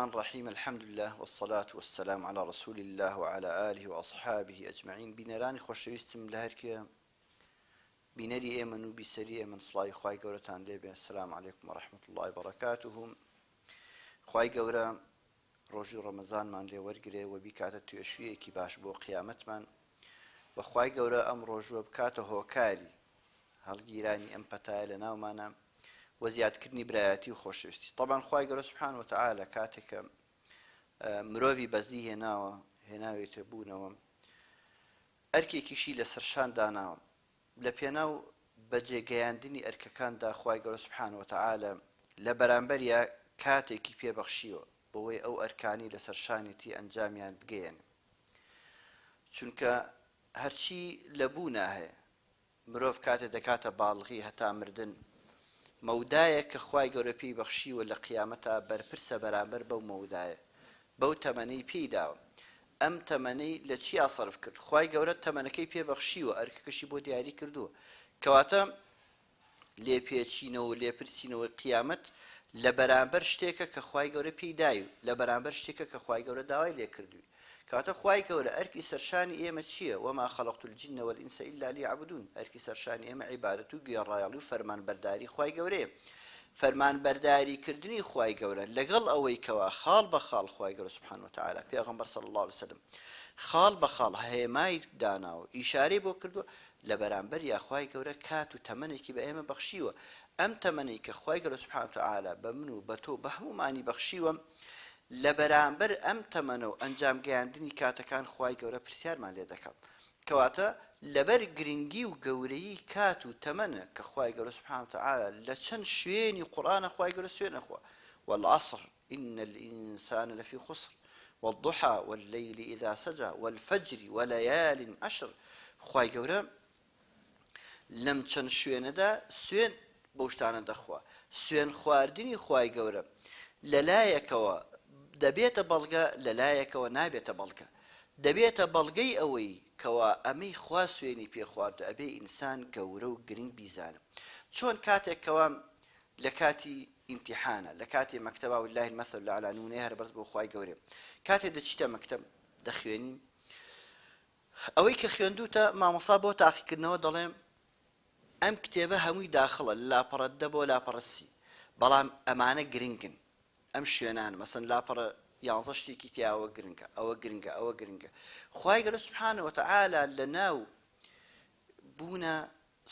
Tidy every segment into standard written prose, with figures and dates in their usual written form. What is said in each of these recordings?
الرحمن الرحیم الحمدللە والصلاة والسلام علی رسول اللە وعلی آله وأصحابه اجمعین بینەرانی خۆشەویستم لە هەرکوێ بینەری ئێمەن و بیسەری ئێمەن سڵاوی خوای گەورەتان لێبێ السلام علیکم ورحمة اللە وبرکاته خوای گەورە ڕۆژی ڕەمەزانمان لێ وەرگرێ و بیکاتە توێشویەکی باش بۆ قیامەتمان و خوای گەورە ئەم ڕۆژوە بکاتە هۆکاری هەڵگیرانی ئەم پەتایە لە ناومانە و زیادکردنی برایەتی و خۆشەویستی تەبعەن خوای گەورە سبحانە وتعالی کاتێک کە مرۆڤی بەزی هێناوە هێناوێتە بوونەوە ئەرکێکیشی لەسەر شان داناوە لە پێناو بەجێ گەیاندنی ئەرکەکاندا خوای گەورە سبحانە وتعالی لە بەرامبەریا کاتێکی پێ بەخشیوە بەوەی ئەو ئەرکانی لەسەر شانێتی ئەنجامیان بگەیەنێ چونکە هەرچی لە بوونا هەیە مرۆڤ کاتێ دەکاتە باڵغی هەتا مردن مەودایەک کە خوای گەورە پێی بەخشیوە لە قیامەتا بەرپرسە بەرامبەر بەو مەودایە بەو تەمەنەی پێی داوە ئەم تەمەنەی لە چیا سەرف کرد خوای گەورە تەمەنەکەی پێ بەخشیوە ئەرکەکەشی بۆ دیاری کردووە کەواتە لێپێچینەوە و لێپرسینەوەی قیامەت لە بەرامبەر شتێکە کە خوای گەورە پێی دای و لە بەرامبەر شتێکە کە خوای گەورە داوای لێکردووی کەواتە خوای گەورە ئەرکی سەرشانی ئێمە چییە وما خلقت الجن والانس الا لیعبدون ئەرکی سەرشانی ئێمە عیبادەت و گوێڕایەڵی و فەرمانبەرداری خوای گەورەیە فەرمانبەرداری کردنی خوای گەورە لەگەڵ ئەوەی کەوا خاڵ بە خاڵ خوای گەورە سبحانە وتعالی پێغەمبەر صلی اللە علیه وسلم خاڵ بە خاڵ هێمای داناوە ئیشارەی بۆ کردووە لە بەرامبەریا خوای گەورە کات و تەمەنێکی بە ئێمە بەخشیوە، ئەم تەمەنەی کە خوای گەورە سبحانە وتعالی بە من و بە تۆ و بە هەموومانی بەخشیوە، لە بەرامبەر ئەم تەمەنە و ئەنجام گەیاندنی کاتەکان خوای گەورە پرسیارمان لێ دەکا. کەواتە لەبەر گرنگی و گەورەیی کات و تەمەنە کە خوای گەورە سبحانە وتعالی لە چەند شوێنی قورئانا خوای گەورە سوێن ئەخوا، والعصر ان الانسان لفی خسر والضحی واللیل اذا سجی والفجر ولیال عشر خوای گەورە لەم چەند شوێنەدا سوێند بەو شتانە دەخوا سوێن خواردنی خوای گەورە لەلایەکەوە دەبێتە بەڵگە لەلایەکەوە نابێتە بەڵگە دەبێتە بەڵگەی ئەوەی کەوا ئەمەی خوا سوێنی پێ خواردو ئەبێ ئینسان گەورە و گرنگ بیزانێ چۆن کاتێک کەوا لە کاتی ئیمتیحانە لە کاتی مەکتەبا وللە المثل الاعلی نمونەی هەرە بەرز بۆ خوای گەورەیە کاتێ دەچیتە مەکتەب دەخوێنی ئەوەی کە خوێندوتە مامۆسا بۆ تاقیکردنەوە دەڵێ ئەم کتێبە هەمووی داخڵە لە لاپەڕە دە بۆ لاپەڕە سی بەڵام ئەمانە گرنگن ئەم شوێنان مەسەن لاپەڕە یانزە شتێکی تیاوە گرنگە ئەوە گرنگە ئەوە گرنگە خوای گەورە سبحانە وتعالی لە ناو بوونە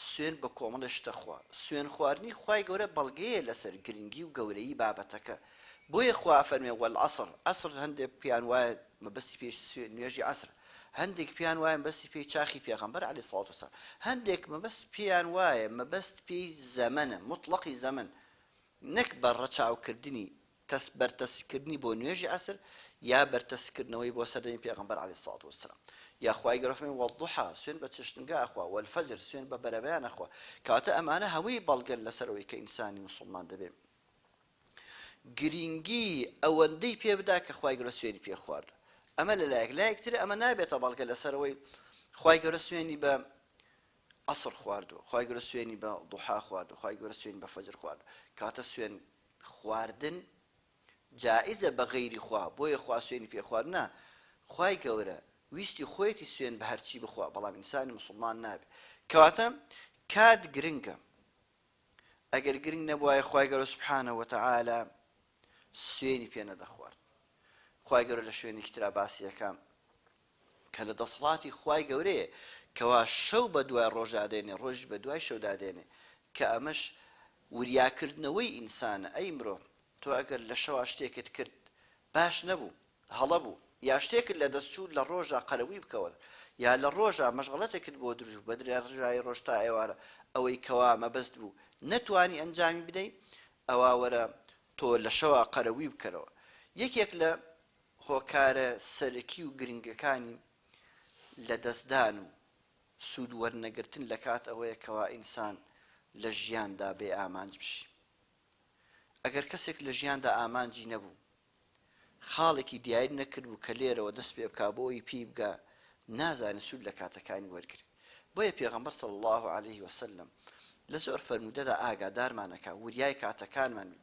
سوێند بە کۆمەڵێ شت دەخوا. سوێند خواردنی خوای گەورە بەڵگەیە لەسەر گرنگی و گەورەیی بابەتەکە. بۆیە خوا ئەفەرموێ، والعصر، عەسر هەندێک پێیان وایە مەبەستی پێی سوێند نوێژی عەسرە، هەندێک پێیان وایە مەبەستی پێی چاخی پێغەمبەر علیە الصلوة والسلام، هەندێک مەبەست پێیان وایە مەبەست پێی زەمەنە، موتڵەقی زەمەن، نەک بە ڕەچاوکردنی تەس بەرتەسککردنی بۆ نوێژی عەسر یا بەرتەسککردنەوەی بۆ سەردەمی پێغەمبەر علیە الصلوة والسلام یا خوای گەورە فەرمی والضحی سوێند بە چێشتنگا ئەخوا والفجر سوێند بە بەرەبەیان ئەخوا کەواتە ئەمانە هەمووی بەڵگەن لەسەر ئەوەی کە ئینسانی موسڵمان دەبێ گرینگی ئەوەندەی پێ بدا کە خوای گەورە سوێنی پێ خواردوە ئەمە لەلایەک لایەک تر ئەمە نابێتە بەڵگە لەسەر ئەوەی خوای گەورە سوێنی بە عەسر خواردوە خوای گەورە سوێنی بە ضحا خواردوە خوای گەورە سوێنی بە فەجر خواردوە کەواتە سوێن خواردن جائزە بە غەیری خوا بۆیە خوا سوێنی پێ خوارد نا خوای گەورە ویستی خۆیەتی سوێن بە هەرچی بخوا بەڵام ئینسانی موسڵمان نابێ کەواتە کات گرنگە ئەگەر گرنگ نەبوایە خوای گەورە سبحانە وتعالی سوێنی پێ نەدەخوارد خوای گەورە لە شوێنێکی ترا باسی ئەکا کە لە دەسەڵاتی خوای گەورەیە کەوا شەو بە دوای ڕۆژا دێنێ ڕۆژیش بە دوای شەودا دێنێ کە ئەمەش وریاکردنەوەی ئینسانە ئەی مرۆڤ تۆ ئەگەر لە شەوا شتێکت کرد باش نەبوو هەڵە بوو یا شتێکت لە دەست چوو لە ڕۆژا قەرەبووی بکەوە یا لە ڕۆژا مەشغەڵەتێکت بۆ دروست بوو بە درێژایی ڕۆژ تا ئێوارە ئەوەی کەوا مەبەست بوو نەتوانی ئەنجامی بدەی ئەوا وەرە تۆ لە شەوا قەرەبووی بکەرەوە یەکێک لە هۆکارە سەرەکی و گرنگەکانی لەدەستدان و سوود وەرنەگرتن لە کات ئەوەیە کەوا ئینسان لە ژیاندا بێ ئامانج بژی. ئەگەر کەسێک لە ژیاندا ئامانجی نەبوو، خاڵێکی دیاری نەکردبوو کە لێرەوە دەست پێ بکا بۆ ئەوەی پێی بگا، نازانێ سوود لە کاتەکانی وەرگرێ. بۆیە پێغەمبەر صلی اللە علیه وسلم لە زۆر فەرموودەدا ئاگادارمان ئەکا وریای کاتەکانمان بین.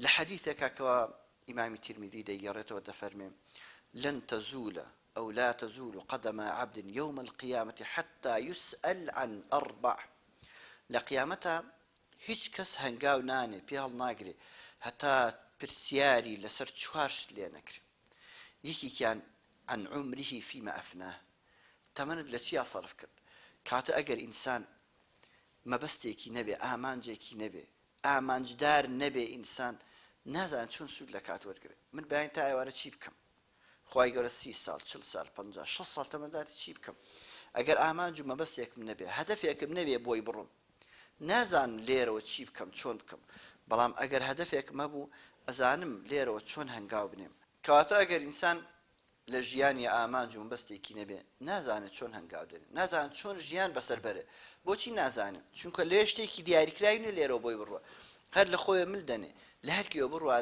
لە حەدیثێکا کەوا. ئیمامی تیرمیزی دەیگێڕێتەوە دەفەرمێ، لن تزول او لا تزول قدما عبد یوم القیامە حتی یسئل عن اربع، لە قیامەتا هیچ کەس هەنگاو نانێ، پێ هەڵناگرێ هەتا پرسیاری لەسەر چوار شت لێ نەکرێ، یەکێکیان، عن عمره فیما افناه، تەمەنت لە چیا سەرف کرد، کاتە ئەگەر ئینسان مەبەستێکی نەبێ، ئامانجێکی نەبێ، ئامانجدار نەبێ ئینسان نازانێت چۆن سوود لە کات وەرگرێ من بەیانی تا ئێوارە چی بکەم خوای گەورە سی ساڵ چل سال پەنجا شەست ساڵ تەمەن داتی چی بکەم ئەگەر ئامانج و مەبەستێکم نەبێ هەدەفێکم نەبێ بۆی بڕۆم نازانم لێرەوە چی بکەم چۆن بکەم بەڵام ئەگەر هەدەفێکم هەبوو ئەزانم لێرەوە چۆن هەنگاو بنێم کەواتە ئەگەر ئینسان لە ژیانیا ئامانج و مەبەستێکی نەبێ نازانێ چۆن هەنگاو دەنێ، نازانێ چۆن ژیان بەسەر بەرێ. بۆچی نازانێ؟ چونکە لەوێ شتێکی دیاریکراوی نیە لێرەوە بۆی بڕوا. هەر لە خۆیەوە مل دەنێ، لە هەر کوێوە بڕوا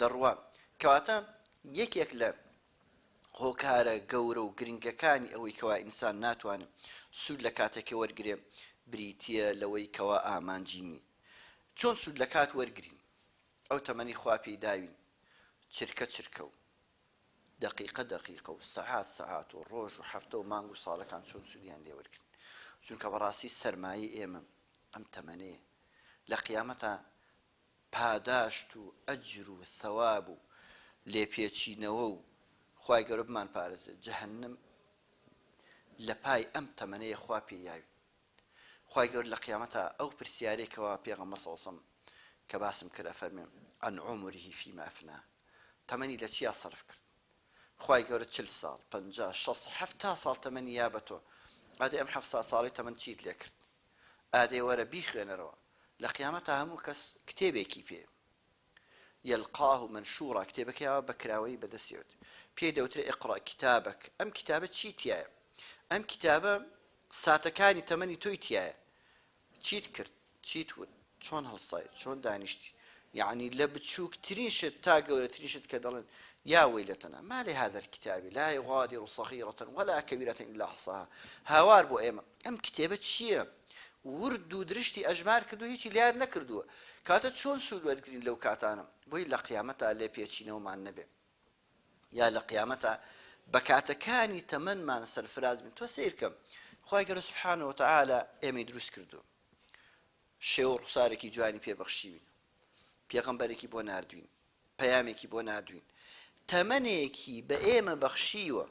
دەڕوا. کەواتە یەکێک لە هۆکارە گەورە و گرنگەکانی ئەوەی کەوا ئینسان ناتوانێ سوود لە کاتەکەی وەرگرێ بریتییە لەوەی کەوا ئامانجی نیە. چۆن سوود لە کات وەرگرین؟ ئەو تەمەنەی خوا پێی داوین چرکە چرکە و دەقیقە دەقیقە و سەعات سەعات و ڕۆژ و هەفتە و مانگ و ساڵەکان چۆن سوودیان لێ وەرگرن چونکە بەڕاستی سەرمایەی ئێمە ئەم تەمەنەیە لە قیامەتا پاداشت و ئەجر و ثەواب و لێپێچینەوە و خوای گەورە بمان پارێزێت جەهەنم لە پای ئەم تەمەنەیە خوا پێی یاوین خوای گەورە لە قیامەتا ئەو پرسیارەی کەوا پێغەمبەر صلی اللە علیە وسلم کە باسم کرد ئەفەرمێ عن عمره فیما افناه تەمەنی لە چیا سەرف کرد خوای گەورە چل ساڵ پەنجا شەست حەفتا ساڵ تەمەنی یا بە تۆ ئادەی ئەم حەفتا ساڵەی تەمەن چیت لێ کرد ئادەی وەرە بیخوێنەرەوە لە قیامەتا هەموو کەس کتێبێکی پێ یلقاه منشورا کتێبەکەی ئاوا بە کراوەیی بەدەستیەوەت پێی دەوترێ اقرا کتابک ئەم کتابە چی تیایە ئەم کتابە ساتەکانی تەمەنی تۆی تیایە چیت کرد چیت وت چۆن هەڵسای چۆن دانیشتی یعنی لە بچووکترین شت تا گەورەترین شت کە دەڵێن یا ویلتنا ما لهذا الكتاب لا يغادر صغيرة ولا كبيرة إلا أحصاها هاوار بۆ ئێمە ئەم کتێبە چییە ورد و درشتی ئەژمار کردووە هیچی لە یاد نەکردووە کاتە چۆن سوود وەرگرین لەو کاتانە بۆی لە قیامەتا لێپێچینەوەمان نەبێ یا لە قیامەتا بە کاتەکانی تەمەنمان سەرفراز بین تۆ سەیرکە خوای گەورە سبحانە وتعالی ئێمەی دروست کردووە شێوە و ڕوخسارێکی جوانی پێ بەخشیوین پێغەمبەرێکی بۆ ناردوین پەیامێکی بۆ ناردوین تەمەنێکی بە ئێمە بەخشیوە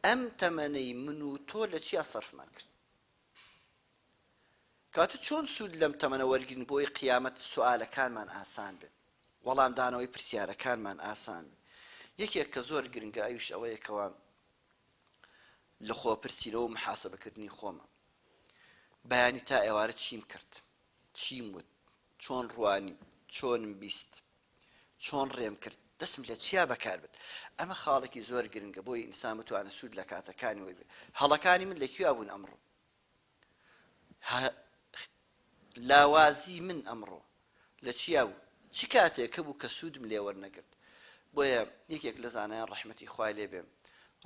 ئەم تەمەنەی من و تۆ لە چیا سەرفمان کرد کەواتە چۆن سوود لەم تەمەنە وەرگرین بۆی قیامەت سوالەکانمان ئاسان بێ وەڵامدانەوەی پرسیارەکانمان ئاسان بێ یەکێک کە زۆر گرنگە ئەویش ئەوەیە کەوا لە خۆپرسینەوە و محاسبەکردنی خۆمە بەیانی تا ئێوارە چیم کرد چیم وت چۆن ڕوانیم چۆنم بیست چۆن ڕێم کرد دەستم لە چیا بەکار برد ئەمە خاڵێکی زۆر گرنگە بۆی ئینسان بتوانێت سوود لە کاتەکانی وەرگرێت هەڵەکانی من لە کوێ بوون ئەمڕۆ لاوازی من ئەمڕۆ لە چیا بوو چ کاتێک هەبوو کە سوودم لێ وەرنەگرت بۆیە یەکێک لە زانایان ڕەحمەتی خوای لێ بێ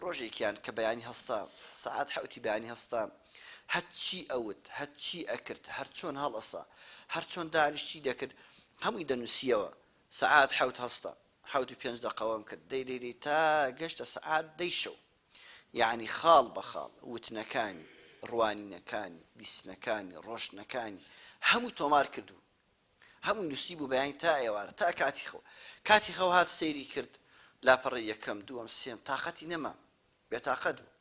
ڕۆژێکیان کە بەیانی هەستا سەعات حەوتی بەیانی هەستا هەرچی ئەوت هەرچی ئەکرد هەرچۆن هەڵئەسا هەرچۆن دانیشت چی دەکرد هەمووی دەنووسیەوە سەعات حەوت هەستا حەوت و پێنج دەقەوەم کرد دەی دەی دەی تا گەشتە سەعات دەی شەو یەعنی خاڵ بە خاڵ وتنەکانی ڕوانینەکانی بیستنەکانی ڕۆشتنەکانی هەمووی تۆمار کردبوو هەمووی نووسیبوو بەیانی تا ئێوارە تا کاتی خەو کاتی خەو هات سەیری کرد لاپەڕەی یەکەم دووەم سێم تاقەتی نەما بێتاقەت بوو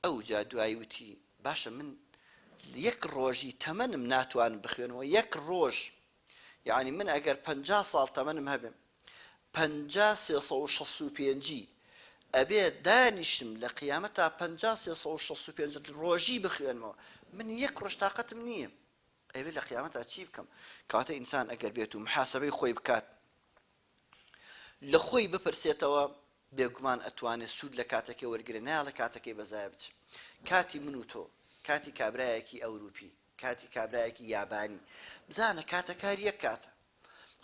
ئەوجا دوایی وتی باشە من یەک ڕۆژی تەمەنم ناتوانم بخوێنەوە یەک ڕۆژ یعنی من ئەگەر 50 ساڵ تەمەنم هەبێ 50 365 ئەبێ دانیشم لە قیامەت تا 50 365 ڕۆژی بخوێنمەوە من یەک ڕۆژ تاقەتم نییە ئەبێ لە قیامەتا چی بکەم کەواتە ئینسان ئەگەر بێت و محاسبەی خۆی بکات لە خۆی بپرسێتەوە بێگومان ئەتوانێت سوود لە کاتەکەی وەرگرێ نایەڵێ کاتەکەی بەزایە بچێ کاتی من و تۆ کاتی کابرایەکی ئەوروپی کاتی کابرایەکی یابانی بزانە کاتەکار یەک کاتە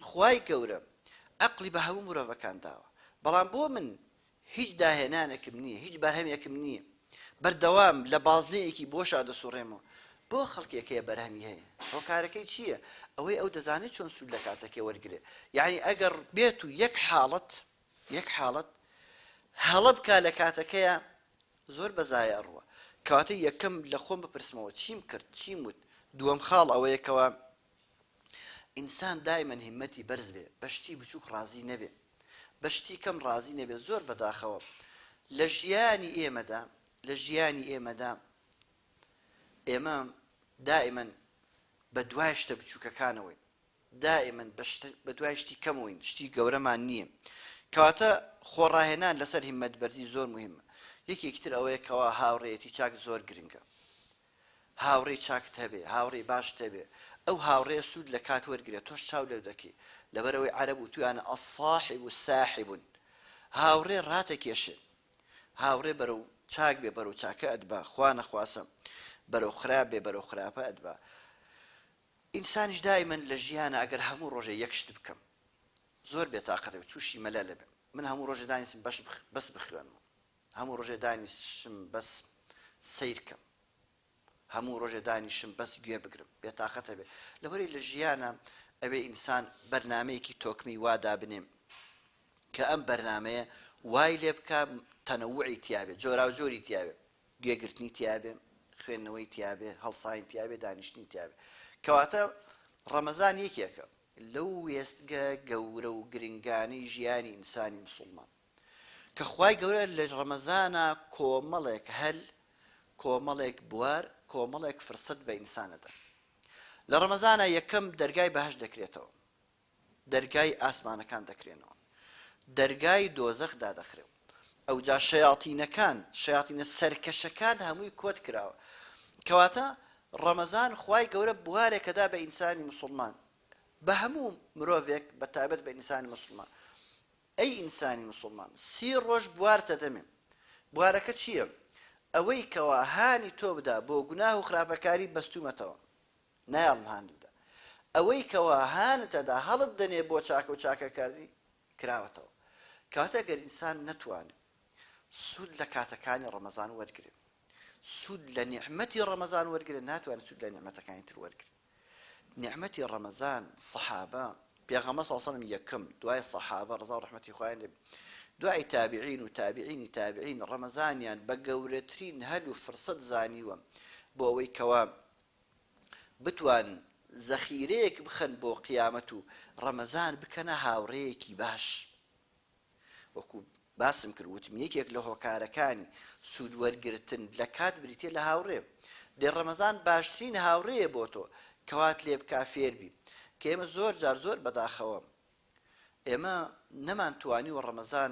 خوای گەورە عەقڵی بە هەموو مرۆڤەکان داوە بەڵام بۆ من هیچ داهێنانێکم نییە، هیچ بەرهەمێکم نییە، بەردەوام لە بازنەیەکی بۆشا دەسوڕێمەوە، بۆ خەڵکێک هەیە بەرهەمی هەیە، هۆکارەکەی چییە؟ ئەوەی ئەو دەزانێت چۆن سوود لە کاتەکەی وەرگرێ یعنی ئەگەر بێت و یەک حاڵەت یەک حاڵەت هەڵە بکا لە کاتەکەیا زۆر بە زایە ئەڕوا کەواتە یەکەم لە خۆم بپرسمەوە چیم کرد چیم وت دووەم خاڵ ئەوەیە کەوا ئینسان دایمەن هیمەتی بەرز بێ بە شتی بچووک ڕازی نەبێ بە شتی کەم ڕازی نەبێ زۆر بەداخەوە لە ژیانی ئێمەدا لە ژیانی ئێمەدا ئێمە دائیمەن بە دوای شتە بچووکەکانەوەین دائیمەن بە دوای شتی کەمەوەین شتی گەورەمان نییە کەواتە خۆڕاهێنان لەسەر هیمەت بەرزی زۆر مهمە یەکێکی تر ئەوەیە کەوا هاوڕێیەتی چاک زۆر گرنگە هاوڕێی چاکت هەبێ هاوڕێی باشت هەبێ ئەو هاوڕێیە سوود لە کات وەرگرێ تۆش چاو لەو دەکەی لەبەرئەوەی عەرەب وتویانە الصاحب ساحب هاوڕێ ڕاتەکێشێ هاوڕێ بەرەو چاک بێ بەرەو چاکە ئەتبا خوا نەخواسە بەرەو خراپ بێ بەرەو خراپە ئەتبا ئینسانیش دایمەن لە ژیانە ئەگەر هەموو ڕۆژێ یەک شت بکەم زۆر بێتاقەت ئەبێ تووشی مەلەل ئەبێ من هەموو ڕۆژێ دانیسم بەش بەس بخوێنمەوە هەموو ڕۆژێ دانیشم بەس سەیر کەم هەموو ڕۆژێ دانیشم بەس گوێ بگرم بێتاقەت ئەبێ لەبەرەی لە ژیانە ئەبێ ئینسان بەرنامەیەکی تۆکمی وا دابنێ کە ئەم بەرنامەیە وای لێ بکا تەنەوعی تیابێ جۆراوجۆری تیابێ گوێگرتنی تیابێ خوێندنەوەی تیابێ هەڵسانی تیابێ دانیشتنی تیابێ کەواتە ڕەمەزان یەکێکە لەو وێستگە گەورە و گرنگانەی ژیانی ئینسانی مسوڵمان کە خوای گەورە لە ڕەمەزانا کۆمەڵێک هەل کۆمەڵێک بوار کۆمەڵێک فرسەت بە ئینسان ئەدا لە ڕەمەزانا یەکەم دەرگای بەهەشت دەکرێتەوە دەرگای ئاسمانەکان دەکرێنەوە دەرگای دۆزەخ دادەخرێ و ئەوجا شەیاتینەکان شەیاتینە سەرکەشەکان هەمووی کۆت کراوە کەواتە ڕەمەزان خوای گەورە بوارێکەدا بە ئینسانی مسلمان بە هەموو مرۆڤێک بە تایبەت بە ئینسانی مسلمان ئەی ئینسانی مسوڵمان سی ڕۆژ بوارت ئەدەمێ بوارەکە چییە؟ ئەوەی کەوا هانی تۆ بدا بۆ گوناه و خراپەکاری بەستومەتەوە نایەڵم هانت بدا ئەوەی کەوا هانت ئەدا هەڵت دەنێ بۆ چاکە و چاکەکاری کراوەتەوە کەواتە گەر ئینسان نەتوانێ سوود لە کاتەکانی ڕەمەزان وەرگرێ سوود لە نیعمەتی ڕەمەزان وەرگرێ ناتوانێت سوود لە نیعمەتەکانی تر وەرگرێ نیعمەتی ڕەمەزان سەحابە پێغەمبەر صلی اللە علیه وسلم یەکەم دوای سەحابە ڕەزا و ڕەحمەتی خوایان لێ دوای تابعین و تابعینی تابعین ڕەمەزانیان بە گەورەترین هەل و فرسەت زانیوە بۆ ئەوەی کەوا بتوانن زەخیرەیەک بخەن بۆ قیامەت و ڕەمەزان بکەنە هاوڕێیەکی باش. وەکو باسم کرد وتم یەکێک لە هۆکارەکانی سوود وەرگرتن لە کات بریتیە لە هاوڕێ دەی ڕەمەزان باشترین هاوڕێیە بۆ تۆ کەوات لێ بکا فێربی کە ئێمە زۆر جار زۆر بەداخەوە ئێمە نەمان توانیوە ڕەمەزان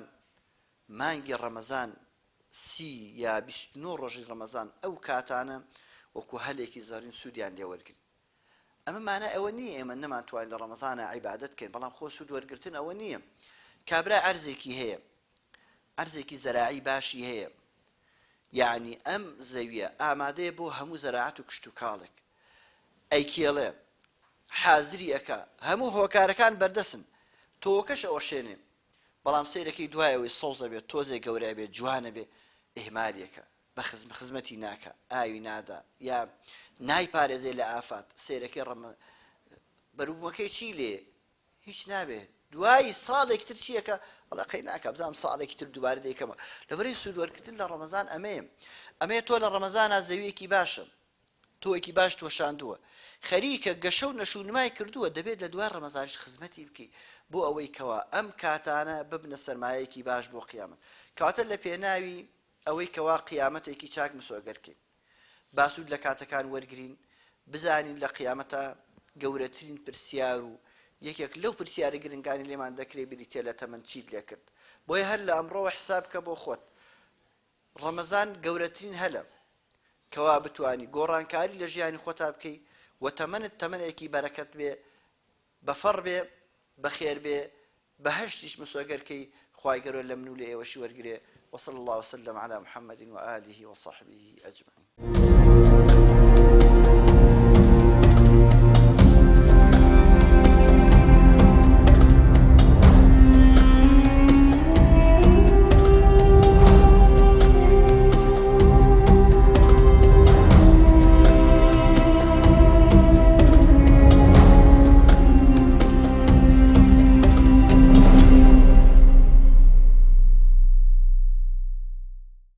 مانگی ڕەمەزان سی یا 29 ڕۆژی ڕەمەزان ئەو کاتانە وەکو هەلێکی زەڕین سوودیان لێ وەرگرین ئەمە مانای ئەوە نییە ئێمە نەمانتوانی لە ڕەمەزانا عیبادەت بکەین، بەڵام خۆ سوود وەرگرتن ئەوە نییە کابرا عەرزێکی هەیە، عەرزێکی زەراعی باشی هەیە، یەعنی ئەم زەویە ئامادەیە بۆ هەموو زەراعەت و کشتوکاڵێک، ئەیکێڵێ، حازری ئەکا، هەموو هۆکارەکان بەردەستن، تۆوەکەش ئەوەشێنێ، بەڵام سەیرەکەی دوای ئەوەی سەوز ئەبێ، تۆزێ گەورە ئەبێ، جوان ئەبێ، ئیهمالی ئەکا. بە خزم خزمەتی ناکا ئاوی نادا یا نایپارێزێ لە ئافات سەیرەکەی ڕەمە بەروبوومەکەی چی لێ هیچ نابێ دوایی ساڵێکی تر چیەکە ئەڵێ قەی ناکا بزانم ساڵێکی تر دووبارە دەیکەمەوە لەبەرەی سوود وەرگرتن لە ڕەمەزان ئەمەیە ئەمەیە تۆ لە ڕەمەزانا زەویەکی باشە تۆیەکی باشت وەشاندووە خەریکە گەشە و نەشونمای کردووە دەبێت لە دوای ڕەمەزانیش خزمەتی بکەی بۆ ئەوەی کەوا ئەم کاتانە ببنە سەرمایەکی باش بۆ قیامەت کەواتە لە پێناوی ئەوەی کەوا قیامەتێکی چاک مسۆگەر کەین با سوود لە کاتەکان وەرگرین بزانین لە قیامەتا گەورەترین پرسیار و یەکێک لەو پرسیارە گرنگانی لێمان دەکرێ بریتیە لە تەمەن چیت لێکرد بۆیە هەر لە ئەمڕۆوە حساب بکە بۆ خۆت ڕەمەزان گەورەترین هەلە کەوا بتوانی گۆڕانکاری لە ژیانی خۆتا بکەی و تەمەنت تەمەنێکی بەرەکەت بێ بەفەڕ بێ بەخێر بێ بەهەشتیش مسۆگەر کەی خوای گەورە لە من و لە ئێوەشی وەرگرێ وصلی اللە وسلم علی محمد و آله وصحبه اجمعین.